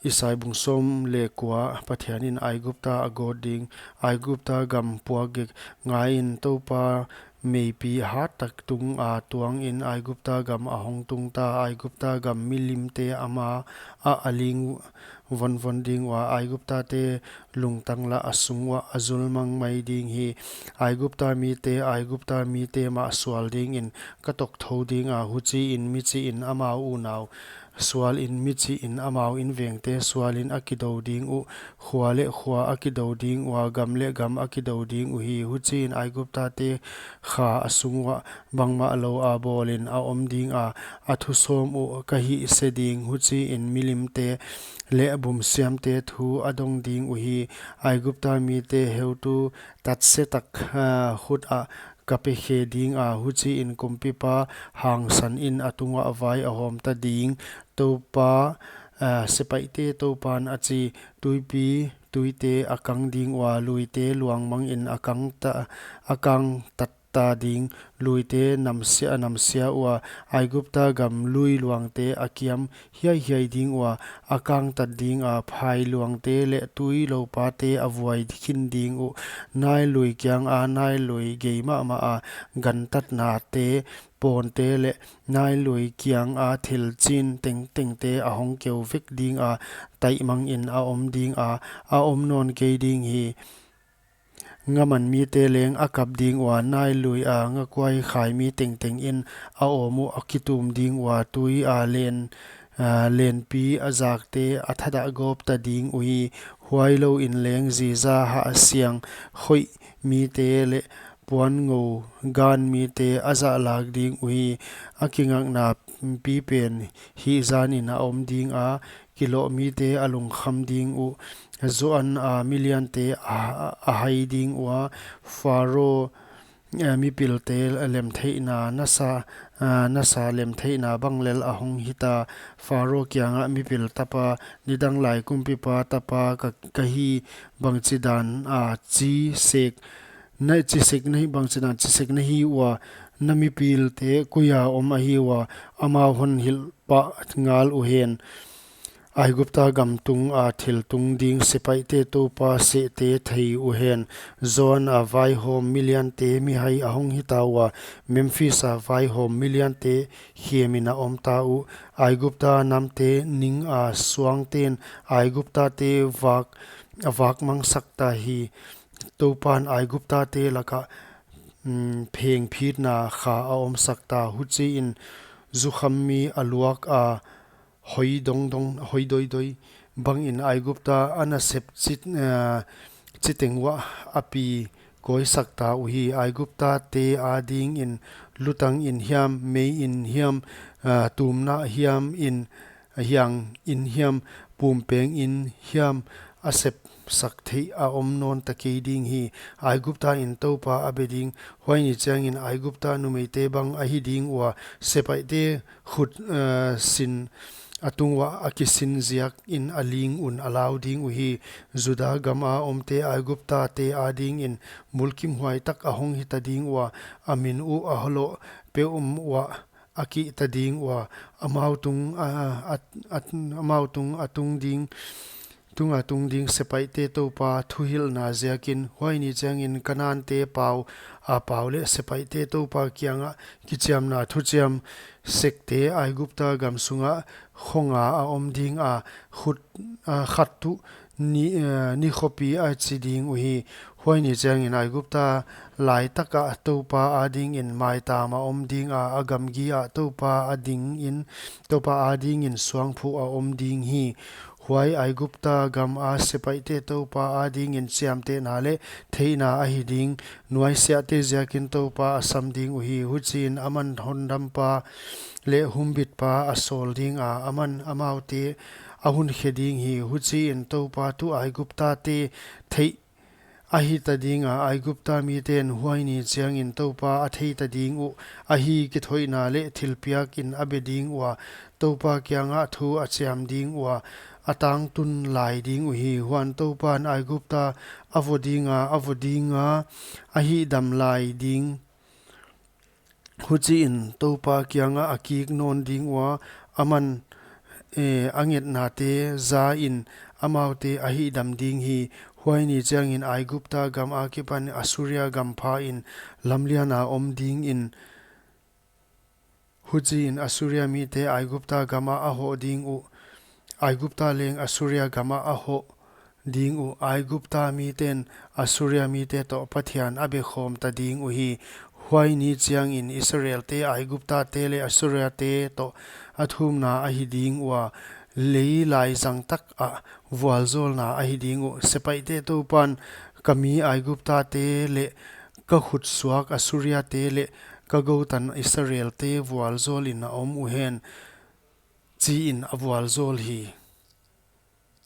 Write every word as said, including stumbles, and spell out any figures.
Isai bung sawm leh kua. Pathianin Aigupta a gawt ding. Aigupta gam puakgik. Ngaiin, Toupa meipi hattak tunga tuangin Aigupta gam a hong tungta. Aigupta gam milimte ama ah a ling vonvon ding ua, Aiguptate lungtang lah a sung uah a zulmang mai ding hi. Aigupta mite, Aigupta mite mah sual dingin ka tokthou dinga, huchiin michihin amau unau sualin, michihin amau invengte sualin a kidou ding uh. Khua leh khua a kidou ding ua, gam leh gam a kidou ding uhi. Huchiin Aiguptate kha a sung uah bangmah lou a bawlin a om dinga, a thu sawm uh ka hihse ding. Huchiin milimte leh bumsiamte thu a dong ding uhi. Aigupta mite heutu tatse tak, ah, khut ah ka pe khe dinga, huchiin kumpipa hangsanin a tungah vai a hawmta ding. Toupa, ah, sepaihte Toupan a chi, tuipi tuite a kang ding ua, luite luangmangin a kang ta, a kang tat ta ding. Luite namsia, namsia ua, Aigupta gam lui luangte a kiam hiaihiai ding ua, a kang tat dinga, phai luangte leh tui loupate a vuai khin ding uh. Nail lui kianga nail lui gei mahmah a gantatnate, pawnte leh nail lui kianga thil chin tengtengte a hong keu vek dinga, taihmangin a om dinga, a om nawn kei ding hi. Ngaman mite leng a kap ding ua, nail lui a ngakuai khai mi tengtengin a awm uh a kitum ding ua, tui a len, ah, lenpi a zakte a thadah gawpta ding uhi. Huailouin leng ziza hahsiang khoih mite leh puan ngou gan mite a zahlak ding uhi. A kingakna pipen hihzanin a om dinga, kiloh mite a lungkham ding uh. Zoan a miliante a, a hai ding ua, Pharo, eh, mipilte lemtheihna nasa, ah, nasa lemtheihna bang lel a hong hita. Pharo kiangah mipil tapa, nidang lai kumpipa tapa ka, ka hi, bangchidan a chi sek na, chi sek na hi, bangchidan chi sek na hi ua, na mipilte koia om ahi ua, amau hon hilh pah ngal uhen. Aigupta gam tunga thil tung ding sepaihte Toupa sehte thei uhen. Zoan a vaihawm miliante mihai a hong hita ua, Memphis a vaihawm miliante khemin a omta uh. Aigupta namte ning a suangten Aiguptate vak, a vakmang sakta hi. Toupan Aiguptate lakah, mm, phengphitna kha a omsakta, huchiin zukham mi a luak a, hoi dongdong, hoi doidoi bangin Aigupta a nasep chit, eh, chiteng uah a pi kawisakta uhi. Aiguptate adingin lutangin hiam, meiin hiam, eh, tumna hiamin, hiangin hiam, pumpengin hiam a sepsak theih a om nawnta kei ding hi. Aiguptain Toupa a be ding. Huai ni chiangin Aigupta numeite bang ahi ding ua, sepaihte khut, eh, sin a tung uah a kisin ziakin a ling un a lau ding uhi. Juda gama omte Aiguptate adingin mulkimhuai tak a hong hita ding ua, a min uh a holoh peuhmah uah a kihta ding ua, amau tung a, a, a, amau tung a tung ding, tunga tung ding sepaihte Toupa thuhilhna ziakin. Huai ni chiangin Kanante pau a pau leh sepaihte Toupa kiangah kichiamna thuchiam sekte Aigupta gam sungah khonga a om dinga, khut, ah, khat tuh ni, eh, ni khopi a chi ding uhi. Huai ni chiangin Aigupta laitaka Toupa adingin maitam a om dinga, a gamgi ah Toupa adingin, Toupa adingin suangphuh a om ding hi. Huai Aigupta gama sepaihte Toupa adingin chiamtehna leh theihna ahi ding. Nuaisiahte ziakin Toupa a sam ding uhi. Huchiin aman hondampa leh humbitpa a sawl dinga, aman amaute a hunkhe ding hi. Huchiin Toupa thu Aiguptate theih a hita dinga, Aigupta miten huai ni chiangin Toupa a theita ding uh. Ahi, kithoihna leh thilpiakin a be ding ua, Toupa kiangah thu a chiam ding ua, a tangtun lai ding uhi. Huan Toupan Aigupta a vo dinga, a vo dinga, a hihdam lai ding. Huchiin Toupa kiangah a kik nawn ding ua, aman eh, a ngetnate za in amaute a hihdam ding hi. Huai ni chiangin Aigupta gam akipan Assuria gam pha in lamliana om dingin, huchiin Assuria mite Aigupta gama a hoh ding uh, Aigupta leng Assuria gama a hoh ding uh, Aigupta miten Assuria mite toh Pathian a bekhawm ta ding uhi. Huai ni chiangin Israelte Aiguptate leh Assuriate toh a thumna ahi ding ua, lei laizang tak ah vualzawlna ahi ding uh. Sepaihte Toupan, ka mi Aiguptate leh ka khutsuak Assuriate leh ka goutan Israelte vualzawlin a om uhen, chiin a vualzawl hi.